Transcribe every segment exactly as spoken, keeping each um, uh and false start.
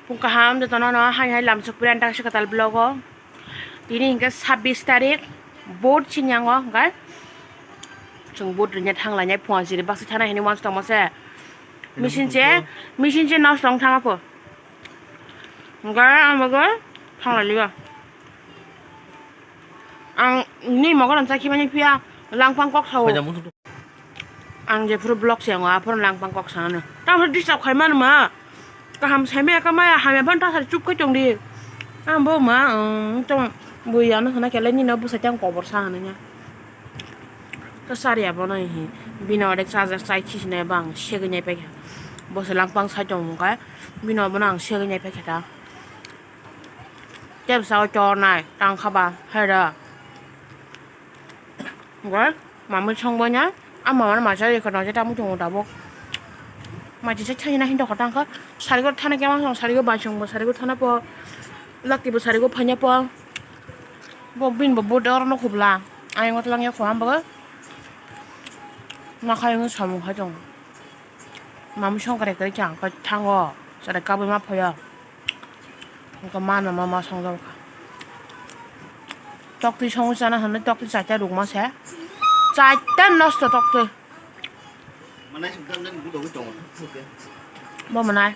Phung kaham jotono no hai hai lamsok puri ang taksa kwtal vlog o. Tini hinkhe sabbish tarik, vote sini ango hinkhe. Chwng vote rwna thang lainai phung siri baksa thana hinwi uansukma se. Machine se, machine se nosto wng thang kho. Hinkhe ang bagwi thang lailiya. Ang ni mogorom chakhi mani phiya langpang kok sao. Ang jephuru vlog se ango, aphuru langpang kok sanano. Tamo disturb khai mano ma. Kaham sai maya ka maya hamya phano ta sari chup khai tong di. Ang bo ma, um, tong bui ano hana kele nino bwsai tang kobor sa hana nya. To sari abono hi. Bini odek charger chai chisinai bang segwi nai paikha. Bo se langpang sai tong mungkha. Bini obono ang segwi nai paikha ta. Tebsa o chornai tang khaba haira. Goi, mamui songbo nya, a mama no macha rikha no je tamu tongo tabuk. Machi se thani na hinto kha tang kha, sari go thana kema song, sari go bai songbo, sari go thana po, lati bo sari go phanya po. Bo bin bo bo dor no khubla, ayang o tlang ya khwam bo. Ma khai ngo samung khai tong. Mamui song kare kare chang kha thango, sari kabui ma phoya. Wngkha mano ma ma songjak kha. Toktwi songwi chana hwnwi toktwi chaita rwkma se. Chaita nosto toktwi. Manai sumjak nani budogwi tongo. Bo manai.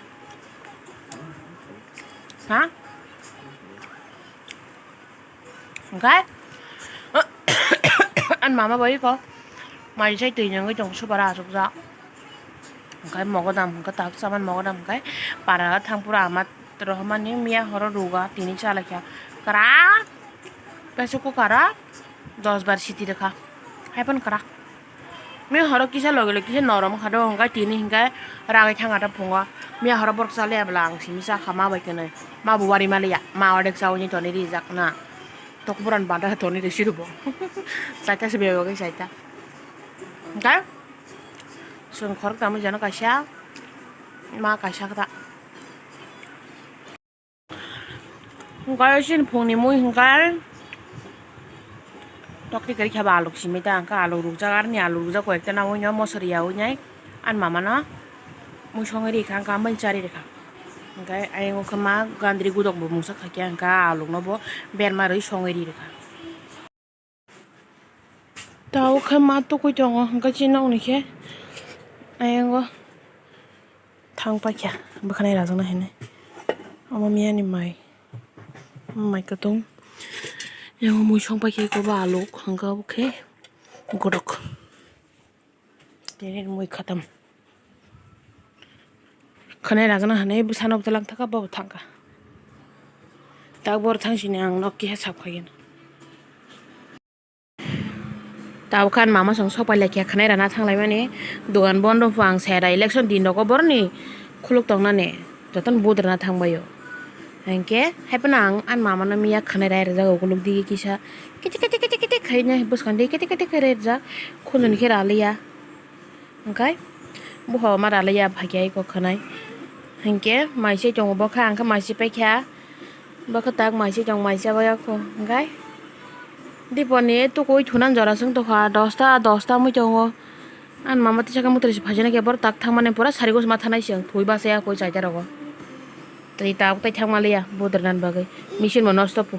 Ha? Hwnkhe ani mama bai kho mai sai twi nungwi tong supara achukjak. Hwnkhe mogodam hwnkhe tak chaman mogodam hwnkhe para thang phuru ama rohormani miya horo ruga tini chalaikha kwrak pressure cooker o dos bar siti rwkha haiphano kwrak. Miya horo kisa logi logi kisa norom wngkha do hwnkhe tini hwnkhe ragwi thangkha ta phungo miya horo borok chaliya bwla ang simi chakha ma bai kwnwi ma bo wari maliya ma ordek chaui toni rijak na. Tokborok ni banda toni risi rwbo. Chaita se bebak bai chaita. Hwnkhe chwng khorok tamo jano kaisa ma kaisa khe ta. Hwnkhe chini phungni mui hwnkhe tokti kwrwi khe ba aluk simi ta hwnkhe aluk rukjak aroni aluk rukjak koi ekta nangoi no mosori yaui nai. Ani mama no mui songwi rikha, ang kha, ang bai chari rikha. Hwnkhe ayang o khe ma gandri gudok bo mungsa khaikhe, hwnkhe aluk no bo berma rwi songwi ri rikha. Tabuk khe ma tukui tongo, hwnkhe chini nokni khe ayang o thang paikha, bwkhanai rajak nai hinwi. Omo miyani mai, mai kwtung. Yang o mui song paikha, eko bo aluk, hwnkhe obo khe gudok. Tini mui khatam. Khwnai ragna hwnwi bwsano bwtwi lang thangkha, bobo thangkha. Tak bor thang sini ang nok kiha sap khaigeno. Tabuk khan mama song sok pai laikha khwnai rana thang laimani. Dogan bondo pho ang sera election din rogo boroni khuluk tongnani. Jotono vote rwna thangbaio. Hinkhe haiphano ang ani mamano miya khwnai rai rwjak ukuluk digi kisa. Kete kete kete kete khaina bwskang digi kete kete khai rai rwjak. Khunjoni khe raliya. Hinkhe buphaba ma raliya phaikhe aiko khwnai. Hinkhe maisai tongo bokha, ang khe maisai paikha. Bokha tak maisai tong maisai bai yakho. Hinkhe diponi tukui thunan jora swng tokha, dosta dosta mui tongo. Ani mama tisa khe mwtwrwi se phaijana khe borok tak thangmani pura sari gos ma thanai se wng thwi bachaya koi chaita rogo. Tei tabuk tai thangma liya budra nani bagwi machine bo nosto po.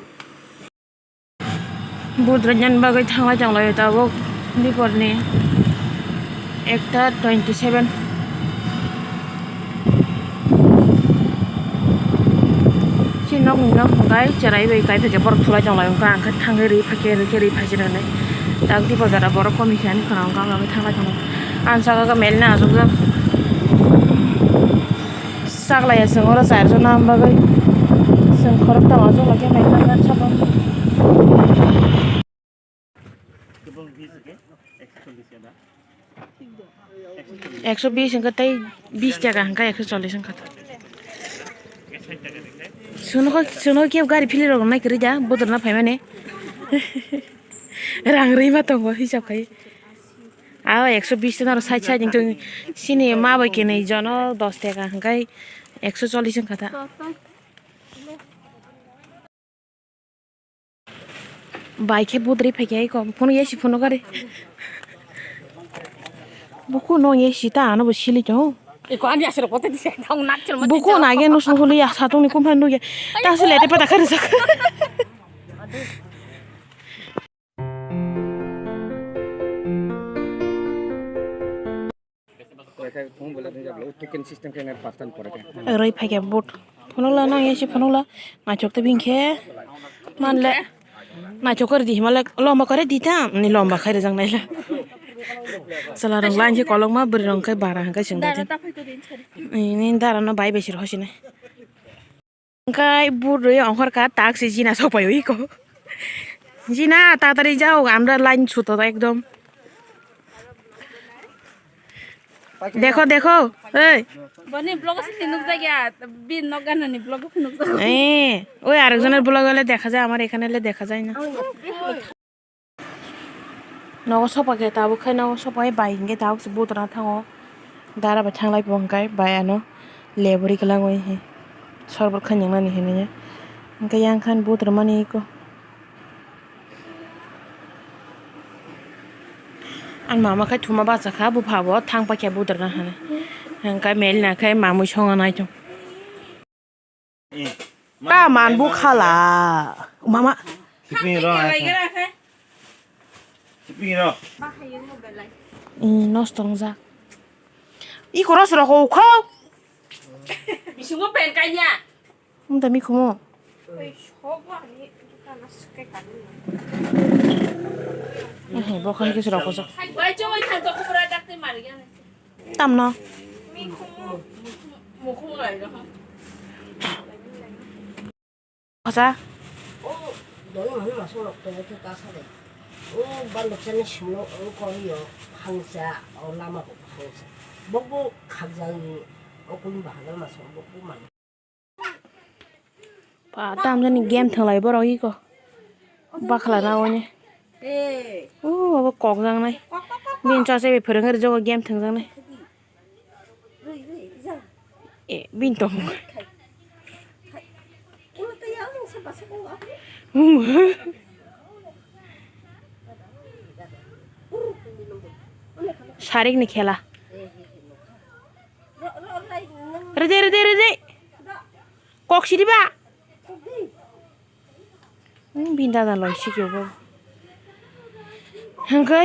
Budra nani bagwi thanglai tonglaio tabuk diporni ekta twenty seven. Chini nokni nok hwnkhe cherai bai kaiphai khe borok thulai tonglaio, hwnkhe ang khe thangwi rwi phaikhe rwkhe rwi phaisir hinwi tak dipor jora borok komikhe ani khwnao hwnkhe ang bagwi thanglai tongo. Ang saka khe mel nw achukjak chaklaiya chwng oro charjon nw bagwi chwng khoroktham achuk laikhe mel nw achukjak. Ekso bis hwnkhe tei bis taka hwnkhe ekso chollis wngkha. Chwngno khe, chwngno khe gari philirok nai kwrwi da, bodorna phaimani. Rang rwima tongo hisab khai. Abo ekso bis taka aro side side wngkhe chini ma bai khe nai jono dos taka hwnkhe ekso chollis wngkha ta. Bai khe budri phaikhe ai kok phunuk ya si phunuk gari. Buku no ya si ta ano bo sili tongo. Iko ani aswrwng kotor dise, tong nak chwlmo Buko tijao. Nage nus nuhuli ya, satungni kumhan nuya. Ta sile te pata kari sak. Roi phai khe boat. Phunukla nang ya si phunukla. Naithok te bini khe. Manle. Naithok khe di himalai lomba khe di ta. Ni lomba khe rijak naila. Chwla rok line se kolokma bwrwi rok khe bara hwnkhe chwng da. Ni dara no bai bai sir hosinai. Hwnkhe bwrwi ongkhorkha tak se jina sokpaio iko. Jina tatari jao, amra line suto ekdom. Dekho, dekho, ei. Boni vlog se nukjak ya, bin nok ganani vlog se nukjak. Eh, oi arekjoner vlog ole dekha jai, amar ekhane ole dekha jai na. Nogo sopa khe tabuk khai nogo sopa bai hinkhe tabuk se butra thango. Dara bai thanglai bo hinkhe bai ano leburi kwlangwi hi sorbot khai nyangnani hinwi. Hinkhe yang khan butra mani eko. Ani mama khai thuma bacha kha bupha bo thang paikha butra na hinwi. Hinkhe mel na khai mamui songa nai tong. Ta man bu khala. Mama. Siping ro. Siping ro. Ih, nosto wngjak. I koros rok kho kho. Bisingo pen kanya. Wng tong mi khumu. Ehe, bo khai khe se rok kho jak. Tamno? Khosa? O, dol mani masuk rok tong khe ta sade. O, bandok chani sumno, o, koi yo, hangsa, o, lama bo hangsa. Bokbo khakjang ni, o, kuni bahai masuk, bokbo man. Pa, tam jani game thanglai borok iko. Bakla na oni. O, abo kok jang nai. Bin cha se phwrwng ri jogo game thang jang nai. E, bin tong. Sarik ni khela. Rede, rede, rede. Kok siri ba. Hmm, bini dada loi sikyo bo. Hwnkhe,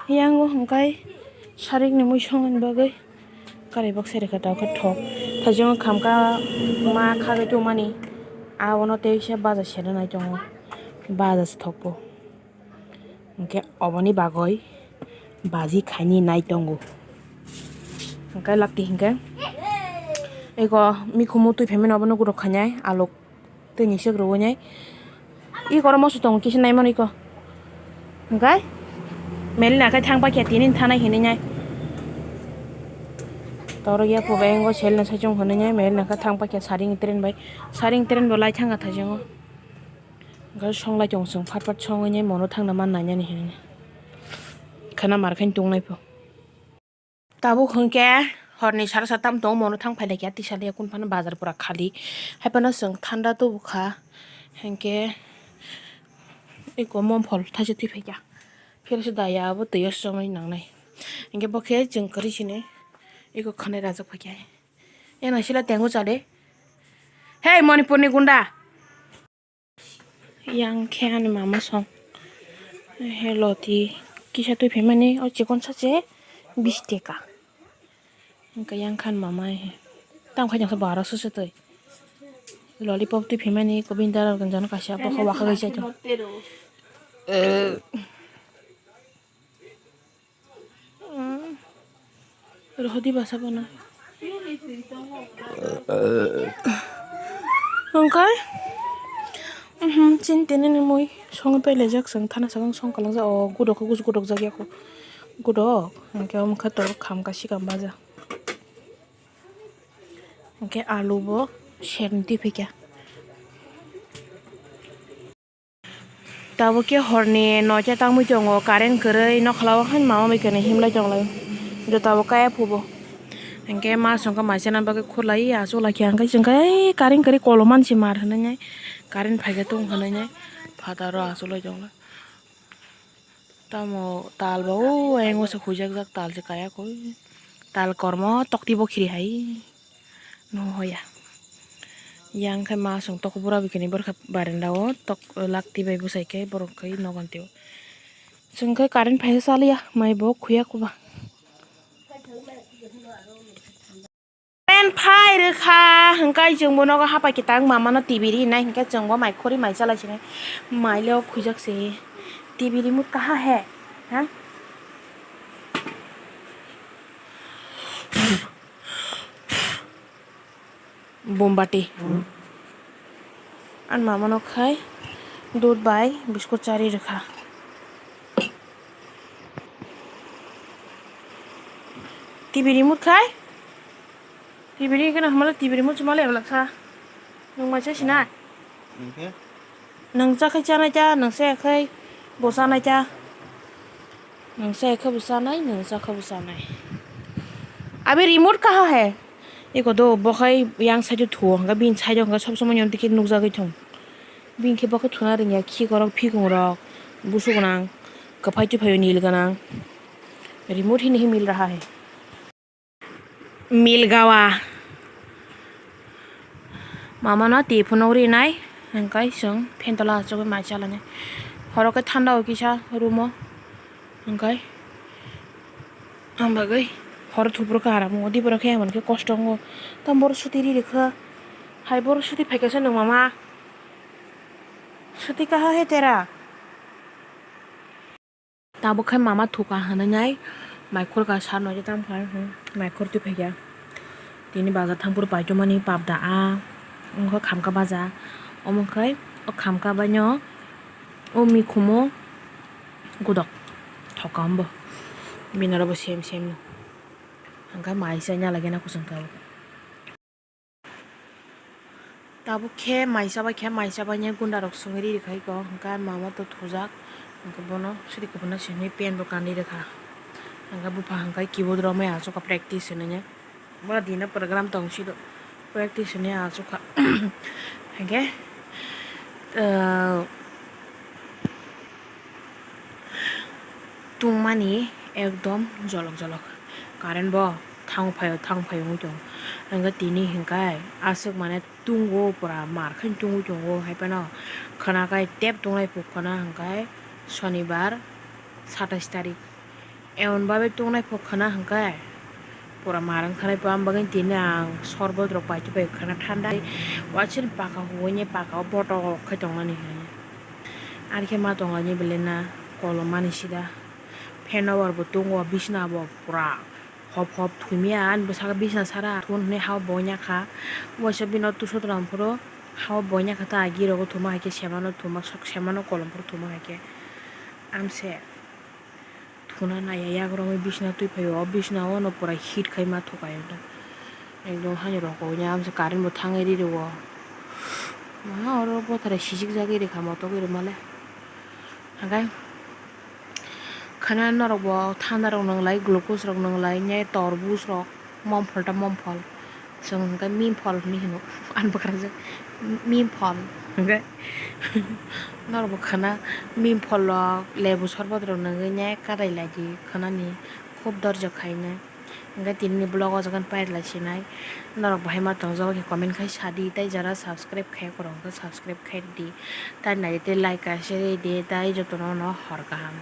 yango hwnkhe, sarik ni mui songni bagwi, kari baksa rikha tao khe thok. Thajong khamka ma khagwi tongmani, abono teisa baja sera nai tongo, baja se thokbo. Hwnkhe oboni bagwi baji khaini nai tongo. Hwnkhe lakti hwnkhe, eko mikhumu twi phaimani obono guro khainai, alok. Twi ni sik rwui nai. I koro moso tongo kisa nai mani ko. Hwnkhe Melina khe thang paikha tini thanai hinwi nai. Torok ya pobai ngo sel no saichung hinwi nai Melina khe thang paikha saring train bai. Saring train bo lai thang kha thaichungo. Hwnkhe song lai tongo chwng phat phat songwi nai mono thangna man nai nani hinwi nai. Khana mar khe tongnai pho. Tabuk hwnkhe horni sara satam tongo, mono thang phailai kha, tisa le kun phano bazar pura khali. Hai phano chwng thanda tubu kha, hwnkhe eko momphol thaisa twi phaikha. Phiyar se daya abo twi o chomwi nangnai. Hwnkhe bo khe chwng kwrwi sini eko khanai rajak phaikha. Eno sila tengu chale. Hey, Manipurni gunda! Yang khe ani mama song. He loti kisa twi phaimani o chikon sache bish teka. Hwnkhe yang khan mama he. Tam khai jangsa baro sose twi. Lollipop twi phaimani ko bini dara ganjano kaisa bokha wakha gai chai tong. Rohodi basa bono. Hwnkhe, mhm, chini tini ni mui songwi pailaijak chwng thana sakang song kalangjak o gudok khe gusu gudok jak ya kho gudok hwnkhe omo khe tor khamka sikam baja hwnkhe alu bo serni twi phaikha. Tabuk khe horni noita tangwi tongo, current kwrwi nokhlao haino mama bai khe himlai tonglai, jotabo kaya phubo. Hinkhe ma songkha maisana bagwi khulai achuk lai khe, hinkhe chwng khe current kwrwi koloman se mar hinwi nai current phaikhe tung hinwi nai phataro achuk lai tonglai. Tamo tal bo o ayang o se huijak jak, tal se kaya koi. Tal kormo tokti bo khiri hai. No hoya. Yang khai ma song tok bura bikini borok barenda o tok lakti bai bwsai khe borok khai nogon tio. Chwng khai current phaisa chaliya mai bo khuya kuba. Current phai rwkha hwnkhe chwng bo nogo hapai kitang mama no T V ri nai hwnkhe chwng bo mai khori mai chalai sinai mai le o khujak se T V remote kaha he ha. Bombati. Ani mama no khai dud bai biskut chari rwkha. T V remote khai? T V ri gana hamala T V remote chuma le laksa. Nung mai chasi na? Nung khe? Nung cha khai chanai cha, nung se khai bo chanai cha. Nung se khai bo chanai, nung cha khai bo chanai. Abi remote kaha he? Iko do bo khai yang side o thuo, hwnkhe bini side o hwnkhe sob somoi yom tiki nukjagwi thung. Bini khe bo khe thuna rwngya, khikorok, phikungrok, busu gwnang, kwphai tuphaio nil gwnang. Remote hini hi mil raha hai. Mil gawa. Mama no twi phunuk rinai, hwnkhe chwng phentola achugwi mai chalanai. Horo khe thanda o kisa room o, hwnkhe ang bagwi horo thupro khe aram wngo, diboro khe emon khe kosto wngo. Tamo boro suti ri rikha, hai boro suti phaikha se nwng mama. Suti kaha he tera. Tabuk khe mama thuka hwnwi nai maikhor ka sar nai tam kha, hmm, maikhor twi phaikha. Tini bazar thang phuru paitoma ni pap da a wngkha khamka baja. Omo khai o khamka bai no o mikhumo godok thoka ombo bini oro bo sem sem no hwnkhe mai se nalai gana kuchung kha. Tabuk khe mai chabai khe, mai chabai ni gunda rok songwi ri rikha iko, hwnkhe mama to thujak, hwnkhe bono siri kubuna simi pen bo kanwi rikha, hwnkhe bupha hwnkhe keyboard romwi achukha practice hinwi, bura dina program tong siro practice hinwi achukha, hwnkhe, ah, Tungmani ekdom jolok jolok. Current bo thang phaio thang phaio wngwi tongo. Hwnkhe tini hwnkhe aswk mane tungo pura mar khe tungwi tongo. Haiphano khwnakhai tep tongnai phuh khwna hwnkhe sonibar satais tarik. Emon babe tongnai phuh khwna hwnkhe. Pura mar wngkha nai, aboni bagwi tini ang sorbot rok paitwi pai khwna thanda. Waisini paka huine paka o botok khe tongnani hinwi. Ani khe ma tonglaini belai na kolom mani sida. Fan o bo tongo, bisna bo pura hop hop thumya. Ani bwskango bisna sara thun hinwi ha o boina kha. Waisa bini o tusu tongphuru ha o boina kha ta agi rogo thuma hai khe semano thuma sok semano kolom phuru thuma hai khe. Amse. Thuna naiya yagromwi bisna twi phaio, o bisna o no pura hit khai ma thukaio do. Ekdom hani rokogwi amsa current bo thangwi ri rwo. Ma oro bothara sijik jagwi rikha moto gwi rwmale. Hwnkhe khwna norok bo thanda rok nwnglai, glucose rok nwnglai, nai torbuj rok. Momphol ta momphol. Chwng hwnkhe mimphol hinwi hino. Ani bwkrajwk mimphol hwnkhe norok bo khwna mimphol rok, lebu sorbot rok nungwi nai kwrwi lai di khwnani khub dorjo khainai. Hwnkhe tinini vlog o jaga pailai sinai. Norok bo hai ma tongjak khe comment khai sadi tei jara subscribe khai kwrwng khe subscribe khai di. Tai nai tei like kaisa ri di tai jotono no hor kaham.